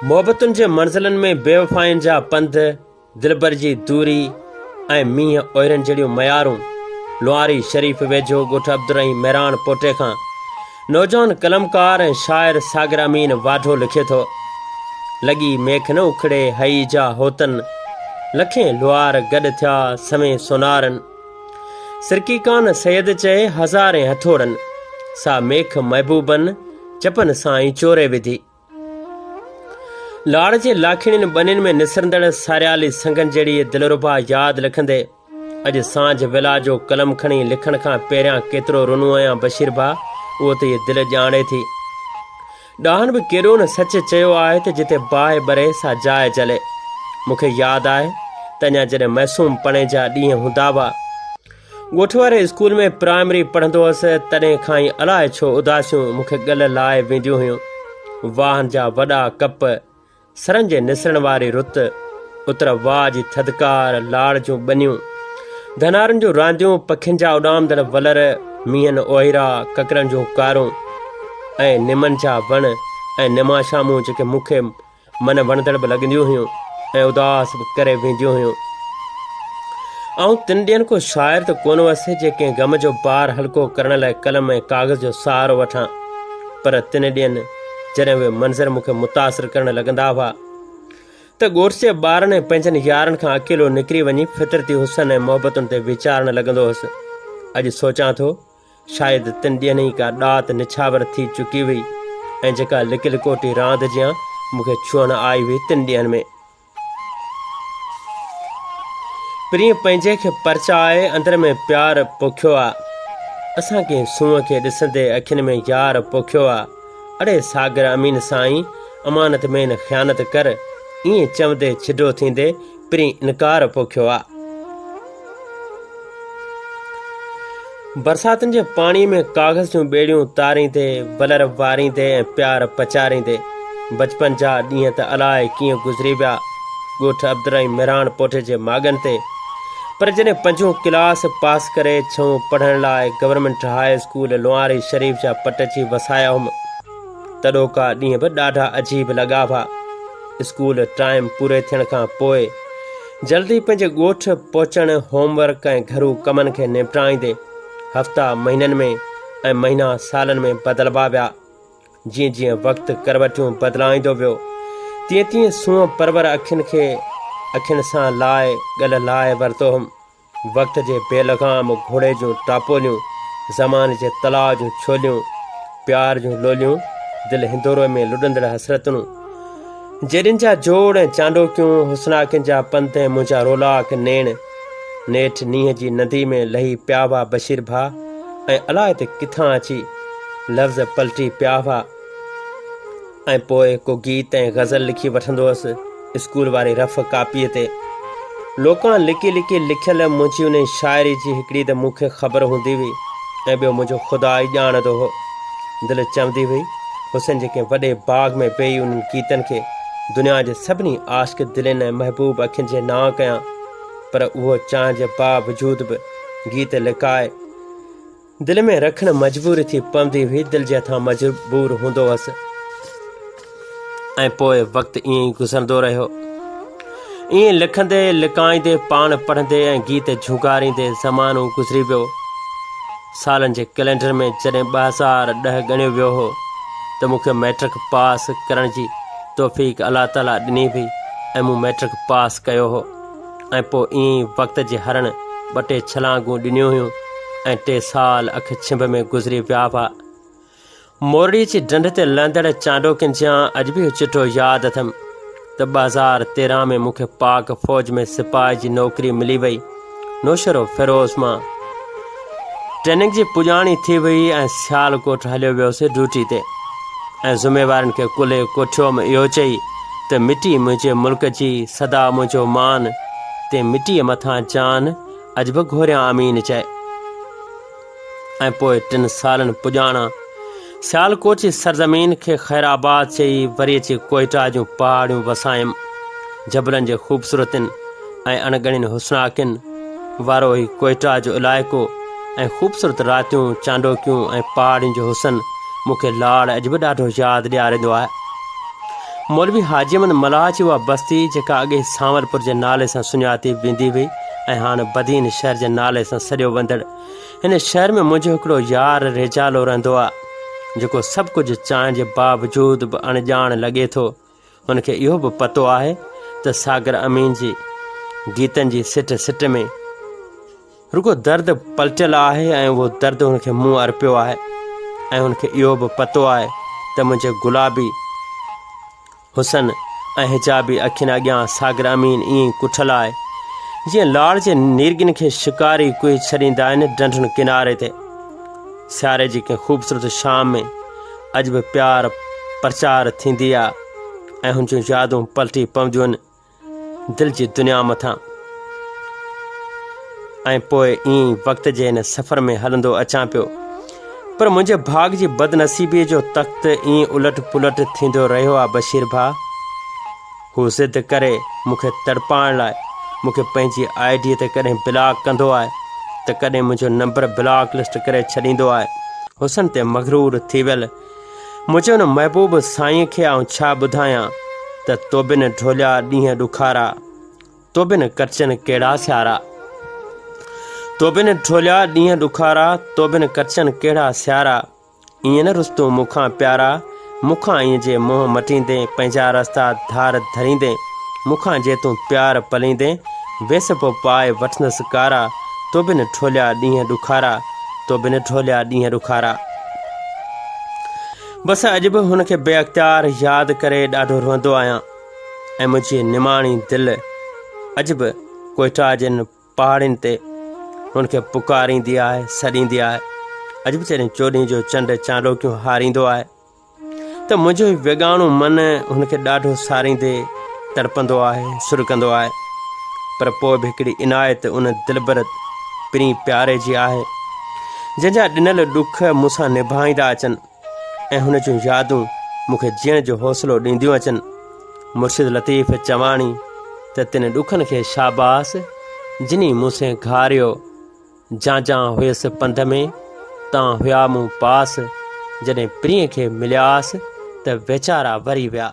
محبتن جي منزلن ۾ بيوفائين جا پنڌ، دلبر جي دوري ۽ مينهن اوهيرن جهڙيون ميارون لوهاري شريف ويجهو ڳوٺ عبدالرحيم مهراڻ پوٽي کان نوجوان قلمڪار ۽ شاعر ساگر امين واڍو لکي ٿو، لڳي ميک نه اکڙي هئي جا هوتن، لکين لوهار گڏ ٿيا سوين سونارن. سرڪي ڪان سيد چئي هزارين هٿوڙن، سا ميک محبوبن چپن سان ئي چوري وڌي. لاڙ جي لاکيڻين ٻنين ۾ نسرندڙ ساريالي سنگن جهڙي دلربا ياد لکندي اڄ سانجهه ويلا جو قلم کڻي لکڻ کان پهريان ڪيترو رنو آهيان بشير ڀاء اهو ته هيء دل ڄاڻي ٿي. ڏاهن به ڪيڏو نه سچ چيو آهي ته جتي باهه ٻري سا جاء جلي. مون کي ياد آهي ته اڃا جڏهن معصوم پڻي جا ڏينهن هوندا هئا. ڳوٺ واري اسڪول ۾ پرائمري پڙهندو هوس، تڏهن کان ئي الاء ڇو اداسيون مون کي ڳل لائي وينديون هيون. واهن جا وڏا ڪپ، سرن جي نسرڻ واري رت، اتر واء جي ٿڌڪار، لاڙ جون ٻنيون، ڌنارن جون رانديون، پکين جا اڏامندڙ ولر، مينهن اوهيرا، ڪڪرن جون ڪارون ۽ نمن جا وڻ ۽ نماشامون جيڪي مون کي من وڻندڙ به لڳنديون هيون ۽ اداس به ڪري وينديون هيون. آئون تن ڏينهن ڪو شاعر ته ڪونه هئس جي ڪنهن غم جو بار هلڪو ڪرڻ لاء قلم ۽ ڪاغذ جو سهارو وٺان، پر تن ڏينهن جڏهن اهي منظر مون کي متاثر ڪرڻ لڳندا هئا ته ڳوٺ جي ٻارن ۽ پنهنجن يارن کان اڪيلو نڪري وڃي فطرتي حسن ۽ محبتن تي ويچارڻ لڳندو هئس. اڄ سوچان ٿو شايد تن ڏينهن ئي ڪا ڏات نڇاور ٿي چڪي هئي ۽ جيڪا لڪ لڪوٽي راند جيان مون کي ڇهڻ آئي هئي تن ڏينهن ۾. پرينء پنهنجي کي پرچائي اندر ۾ پيار پوکيو آ. اسان ڪنهن سونهن کي ڏسندي اکين ۾ يار پوکيو آ. اڙي ساگر امين سائين امانت ۾ نه خيانت ڪر ائين چوندي ڇڊو ٿيندي پرين انڪار پوکيو آ. برساتن جي پاڻي ۾ ڪاغذ جون ٻيڙيون تاريندي، ولر واريندي ۽ پيار پچاريندي بچپن جا ڏينهن ته الاء ڪيئن گذري ويا. ڳوٺ عبدالرحيم مهراڻ پوٺي جي ماڳن تي پر جڏهن پنجون ڪلاس پاس ڪري ڇهون پڙهڻ لاء گورنمينٽ هاء اسڪول لوهاري شريف جا پٽ اچي وسايا هئم تڏهوڪا ڏينهن به ڏاڍا عجيب لڳا هئا. اسڪول ٽائيم پوري ٿيڻ کان پوء جلدي پنهنجي ڳوٺ پهچڻ، هوم ورڪ ۽ گهرو ڪمن کي نمٽائيندي هفتا مهينن ۾ ۽ مهينا سالن ۾ بدلبا ويا. جيئن جيئن وقت ڪروٽيون بدلائيندو ويو، تيئن تيئن سونهن پرور اکين کي اکين سان لائي ڳل لائي ورتو هئم. وقت جي بي لغام گهوڙي جون ٽاپوليون، زماني جي تلاء جون ڇوليون، پيار جون لوليون، دل هندوري ۾ لڏندڙ حسرتون، جيڏين جا جوڙ ۽ چانڊوڪيون، حسناڪين جا پنڌ ۽ منهنجا رولاڪ نيڻ، نيٺ نينهن جي ندي ۾ لهي پيا هئا بشير ڀاء ۽ الاء ته ڪٿان اچي لفظ پلٽي پيا هئا. ۽ پوء ڪو گيت ۽ غزل لکي وٺندو هوس اسڪول واري رف ڪاپيء تي. لوڪان لڪي لڪي لکيل منهنجي انهي شاعري جي هڪڙي ته مون کي خبر هوندي هئي ۽ ٻيو منهنجو خدا ئي ڄاڻندو هو. دل چوندي هئي، حسن جي ڪنهن وڏي باغ ۾ ويهي انهن گيتن کي دنيا جي سڀني عاشق دلين ۽ محبوب اکين جي نانء ڪيان، پر اهو چاهڻ جي باوجود به گيت لڪائي، دل ۾ رکڻ مجبوري ٿي پوندي هئي، دل جي هٿان مجبور هوندو هوس ۽ پوء وقت ائين ئي گذرندو رهيو. ائين لکندي، لڪائيندي، پاڻ پڙهندي ۽ گيت جهونگاريندي زمانو گذري ويو. سالن جي ڪئلينڊر ۾ جڏهن 2010 ڳڻيو ويو هو ته مون کي مئٽرڪ پاس ڪرڻ جي توفيق الله تعاليٰ ڏني هئي ۽ مون مئٽرڪ پاس ڪيو هو. ۽ پوء ائين ئي وقت جي هرڻ ٻه ٽي ڇلانگون ڏنيون هيون ۽ ٽي سال اک ڇنڀ ۾ گذري ويا هئا. مورڙي جي ڍنڍ تي لهندڙ چانڊوڪين جيان اڄ به اهو چٽو ياد اٿم ته 2013 ۾ مون کي پاڪ فوج ۾ سپاهي جي نوڪري ملي وئي. نوشهرو فيروز مان ٽريننگ جي پڄاڻي ٿي وئي ۽ سيالڪوٽ هليو ويس ڊيوٽي تي ۽ ذميوارن کي ڪلهي ڪوٺيوم اهو چئي ته مٽي منهنجي ملڪ جي سدا منهنجو مان تنهن مٽيء مٿان جان اڄ به گهوريان امين چئي ۽ پوء ٽن سالن پڄاڻا سيالڪوٽ جي سرزمين کي خير آباد چئي وري اچي ڪوئيٽا جون پهاڙيون وسايم جبلن جي خوبصورتين ۽ اڻڳڻين حسناڪين وارو هي ڪوئيٽا جو علائقو ۽ خوبصورت راتيون، چانڊوڪيون ۽ پهاڙين جو حسن مون کي لاڙ اڄ به ڏاڍو ياد ڏياريندو آهي. مولوي حاجي احمد ملاح جي اها بستي جيڪا اڳي سانولپور جي نالي سان سڃاتي ويندي هئي ۽ هاڻ بدين شهر جي نالي سان سڏيو ويندڙ هن شهر ۾ منهنجو هڪڙو يار ريجالو رهندو آ جيڪو سڀ ڪجهه چاهڻ جي باوجود به اڻڄاڻ لڳي ٿو. هن کي اهو به پتو آهي ته ساگر امين جي گيتن جي سٽ سٽ ۾ رڳو درد پلٽيل آهي ۽ اهو درد هن کي مون ارپيو آهي ۽ هن کي اهو به پتو آهي ته منهنجي گلابي حسن ۽ حجابي اکين اڳيان ساگر امين ائين ئي ڪٺل آهي جيئن لاڙ جي نيرڳين کي شڪاري ڪهي ڇڏيندا آهن ڍنڍن ڪناري تي سياري جي ڪنهن خوبصورت شام ۾ اڄ به پيار پرچار ٿيندي آهي ۽ هن جون يادون پلٽي پونديون آهن دل جي دنيا مٿان ۽ پوء ائين ئي وقت جي هن سفر ۾ هلندو اچان پيو پر منهنجي ڀاڳ جي بدنصيبيء جو تخت ائين الٽ پلٽ ٿيندو رهيو آ بشير ڀاء هو ضد ڪري مون کي تڙپائڻ لاء مون کي پنهنجي I D تي ڪڏهن بلاڪ ڪندو آهي ته ڪڏهن منهنجو نمبر بلاڪ لسٽ ڪري ڇڏيندو آهي حسن تي مغرور ٿي ويل منهنجي ان محبوب سائينء کي آئون ڇا ٻڌايان ته تو بن ڍوليا ڏينهن ڏکارا، تو بن ڪٽجن ڪهڙا سيارا. تو بن ڍوليا ڏينهن ڏکارا، تو بن ڪٽجن ڪهڙا سيارا. ائين نه رس تون مون کان پيارا، مون کان ائين جي منهن مٽيندين، پنهنجا رستا ڌار ڌريندين، مون کان جي تون پيار پليندين، ويس پوء پائي وٺندس ڪارا، تو بن ڍوليا ڏينهن ڏکارا، تو بن ڍوليا ڏينهن ڏکارا. بس اڄ به هن کي بي اختيار ياد ڪري ڏاڍو روئندو آهيان ۽ منهنجي نماڻي دل اڄ به ڪوئٽا جي پهاڙين تي هن کي پڪاريندي آهي سڏيندي آهي اڄ به جڏهن چوڏهين جو چنڊ چانڊوڪيون هاريندو آهي ته منهنجو هي ويڳاڻو من هن کي ڏاڍو ساريندي تڙپندو آهي، سڏڪندو آهي. پر پوء به هڪڙي عنايت ان دلبر پرين پياري جي آهي، جنهن جا ڏنل ڏک مون سان نڀائيندا اچن ۽ هن جون يادون مون کي جيئڻ جو حوصلو ڏينديون اچن. مرشد لطيف چواڻي ته تن ڏکن کي شاباس، جني مون سين گهاريو. جان جان هيس پنڌ ۾، تان هيا مون پاس، جڏهن پرينء کي ملياس، ته ويچارا وري ويا.